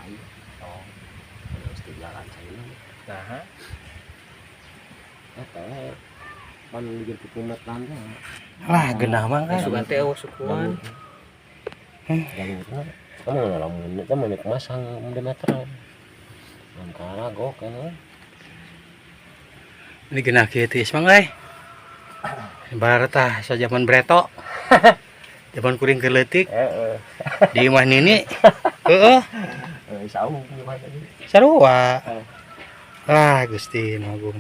Cai. Oh. Terus di jalan cai. Nah, eta we pan bikin kukumetan teh. Lah genah mah kan. Sugan teh eueuh sukuan. Galurna. Kamu lamun eta mah masang 2 meter. Antara gok kan. Ini genah kieu teh mah euy. Barat tah sajaman breto. Zaman kuring keur leutik. Heeh. Di imah nini. Heeh. Saung gimana tadi? Sarua. Ah, Gusti nu Agung.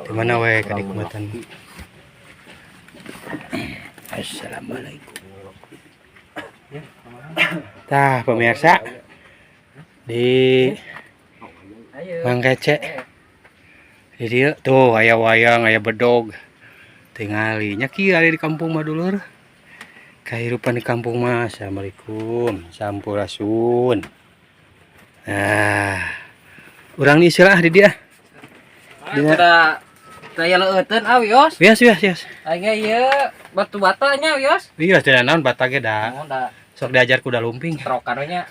Di mana we kanikmatan. Assalamualaikum. Tah pemirsa di Mang Kece. Di dieu tuh aya wayang, aya bedog. Tingali nya kieu ari di kampung mah dulur. Kehidupan di kampung mah. Assalamualaikum, sampurasun. Nah, urang diisilah di dia. Dina daya leueuteun ah wios. Wios wios wios. Aing ieu batu bata nya wios. Wios teh naon bata ge da. Sok diajar kuda lumping. Trokan we nya.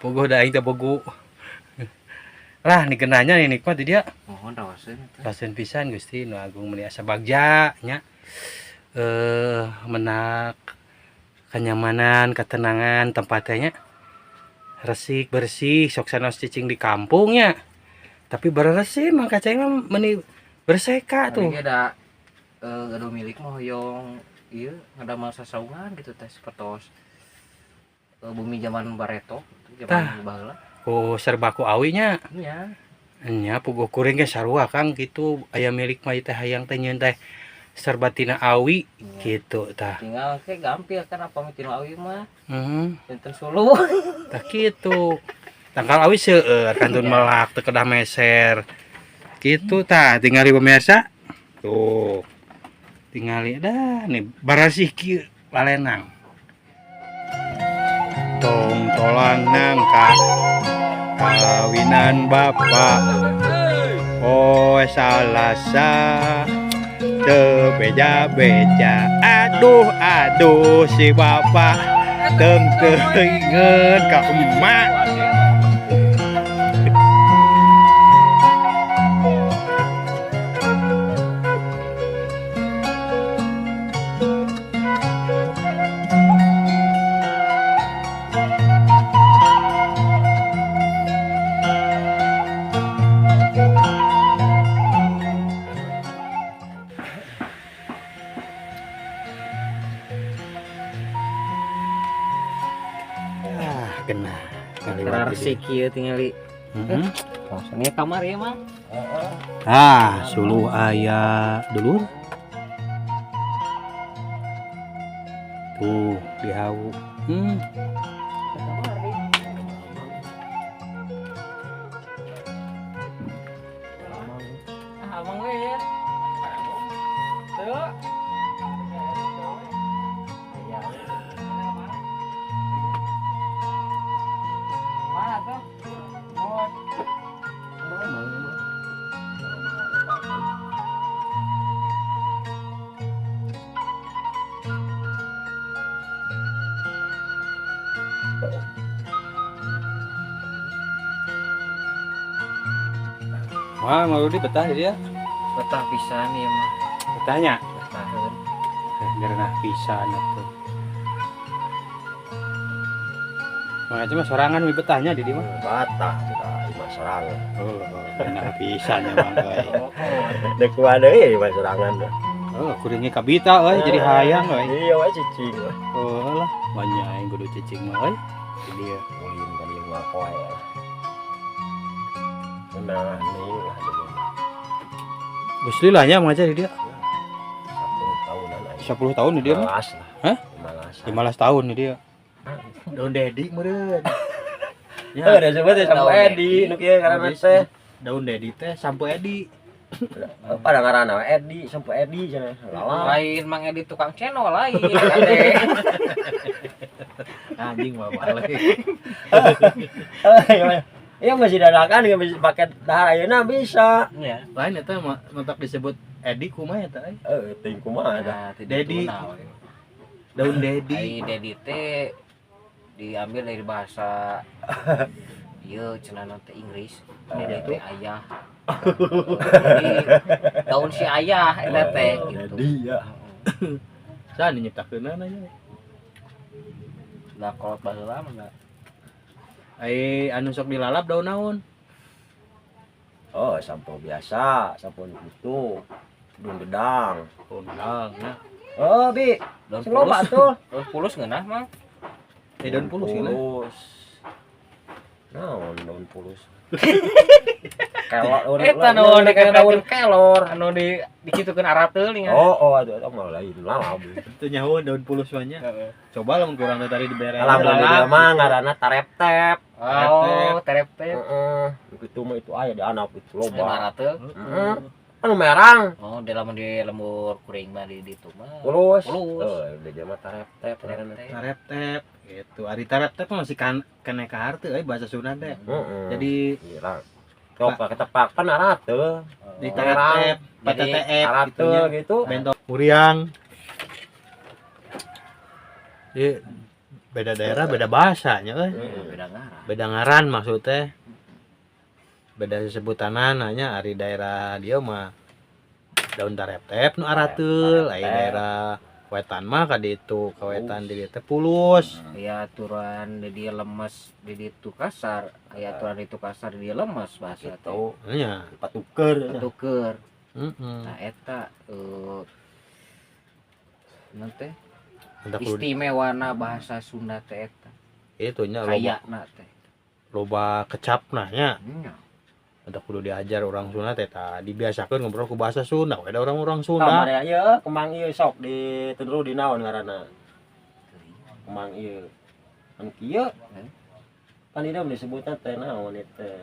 Pogoh da aing teh bogo. Lah ni genahnya nih nikmat di dia. Mohon rawaseun. Rawaseun pisan Gusti nu Agung meuni asa bagja nya. Menak kenyamanan, ketenangan tempatnya resik bersih sok sanos cicing di kampungnya. Tapi beresih mah kacang mah meuni berseka tuh. Ini ada gaduh milik mah hoyong ieu ngadamel sasaungan gitu teh sapertos bumi zaman bareto zaman baheula. Oh serba ku awi nya. Nya. Nya puguh kuring ge sarua Kang kitu aya milik mah teh hayang teh nyeun teh serba tina awi gitu tah. Tinggal ke gampil kan apa mah tina awi mah. Heeh. Enten suluh. Tah kitu. Tangkal awi seueur kantun melak teu kedah meser. Kitu tah tingali pemirsa. Tuh. Tingali dah nih barasih kieu lalenang. Tong tolang nangka kawinan bapak. Oh salasa teu beja-beja. Aduh aduh si bapak teu teuingeun ka emak. Resik ieu tingali. Heeh. Kosongnya kamar ya mah. Ah, suluh aya dulur. Tuh, dihawu. Abang we ya. Tuh. Wah, mau di betah dia. Betah pisan ieu mah. Betahnya? Betaheun. Gerenah pisan atuh. Makanya mah sorangan we betahnya di dieu mah. Betah kita imah sorangan. Oh, gerenah pisan ya mah euy. Deuk kumaha deui imah sorangan. Oh, kuringnya kabita euy jadi hayang euy. Iya we cicing. Oh lah, banyak aing kudu cicing mah euy. Di dieu. Ulin ka dieu mah poe. Nah, ning lah jadi. Gusti lah nya mengajar di dia. 10 tahunan aja. 10 tahun di dia mah. 15 lah. Hah? 15. 15 tahun di dia. Daun dedi meureun. Ya, udah sebut ya sampo Edi nu kieu ngaranna teh. Daun dedi teh sampo Edi. Pada ngaranna Edi, sampo Edi cenah. Lala. Lain Mang Edi tukang channel lain. Ade. Anjing mah balik. Iya masih dadakan nggak bisa pakai dahar ayeuna bisa. Iya. Lain eta mentak disebut Edi kumaha eta euy? Heuh, teuing kumaha eta. Nah, Dedi. Daun dedi. Ai Dedi teh Diambil dari bahasa ieu cenah teh Inggris. Ini Ini teh ayah. Jadi daun si ayah eta teh gitu. Jadi ya. Saha nu nyiptakeunna nya? Lah kolot baheula mah da. Ai anu sok dilalap daun naon? Oh, sampo biasa, sampo itu. Daun gedang. Daun gedang ya. Oh, Bi. Daun Sing loba pulus. tuh. Daun pulus ngeunah mah. Eh daun pulus ngeunah. Pulus. Naon daun pulus? Kelor Eta nu daun kelor. Anu di dikitukeun arateul nih. Oh, aduh, itu mah lain lalap. Teu nyaho daun pulus mah nya. Coba lamun kurang teh tadi dibere. Lamun di dieu mah ngaranna tarep-tep. Oh, terep-tep. Heeh. Itu mah itu aya di anak itu loba. Arateul. Heeh. Anu merang. Oh, di lamun di lembur kuring mah di ditu mah. Pulus. Pulus. Oh, di dieu mah tarep-tep ngaranna. Terep-tep. Tarep-tep gitu. Ari tarep-tep mah masih kan kene ka harteu euy bahasa Sunda teh. Heeh. Jadi gila. Sok ketepak kan arateul. di tarep-tep, PTTF gitu nya. Arateul gitu. Bento muriang. Ieu beda daerah beda bahasanya euy. Heeh. Beda ngaran. Beda ngaran maksudnya. Beda sesebutanan hanya ari daerah dia mah daun tarep-tep nu arateul, aya daerah wetan mah ka ditu, ka wetan di dieu teh pulus. Aya aturan di dieu lemes, di ditu kasar, aya aturan di ditu kasar, di dieu lemes bahasa teh. Gitu. Nya. Patuker. Tuker. Heeh. Nah eta naon teh Entah kudu istimewana bahasa Sunda teh eta. itu nya loba Kayana teh. loba kecapna nya. Nya. Entah kudu diajar orang Sunda teh tah dibiasakeun ngobrol ku bahasa Sunda, we da orang-orang Tah Sunda. mare ieu kembang ieu sok di tenru di naon ngaranna? Kembang ieu. Anu kieu. Pan ieu disebutna teh naon ieu teh?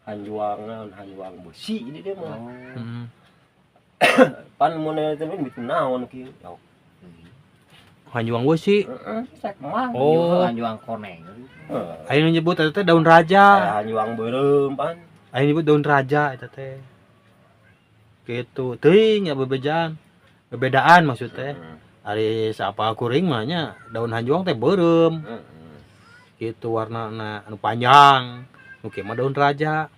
Hanjuang naon, hanjuang besi ini dia mah. Oh. Heeh. Pan mun teh bitu naon kieu. Ya. Hanjuang beusi. Heeh, saya kembang. Oh. Hanjuang koneng. Heeh. Aya nu nyebut eta teh daun raja. Hanjuang beureum pan. Aya nyebut daun raja eta teh. Gitu. Teuing ya bebejaan. Bebedaan maksudnya. Heeh. Ari saapa kuring mah nya daun hanjuang teh beureum. Heeh. Gitu warnana anu panjang. Nu kieu mah daun raja.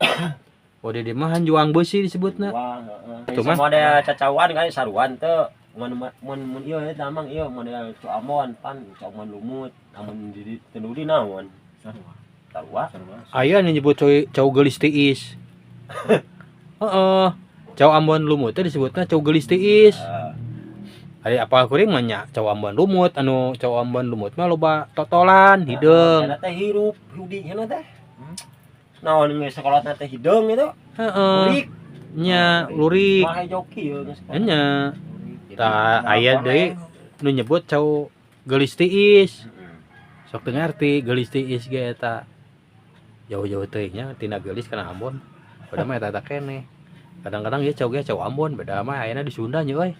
Oh di dieu mah hanjuang beusi disebutna. Hanjuang, heeh. Tuh mah. Model cacauan kan saruan teu. Mun mun mun ieu eta mang ieu model cu Ambon pan cu Ambon lumut amun di tenuri naon. Sarua. Sarua. Aya nu nyebut cau geulis tiis. Heeh. Cau Ambon lumut teh disebutna cau geulis tiis. Ari apal kuring mah nya cau Ambon lumut anu cau Ambon lumut mah loba totolan hideung. Eta teh hirup hudi cenah teh. Naon geus sekolah teh hideung itu. Heeh. Lurik. Nya lurik. Mah joki ieu geus sekolah. Nya. Tah aya deui nu nyebut cau geulis tiis. Sok teu ngarti geulis tiis ge eta. Jauh-jauh teuing nya tina geulis kana Ambon. Padahal mah eta eta keneh. Kadang-kadang ieu cau ge cau Ambon beda mah ayana di Sunda nya euy.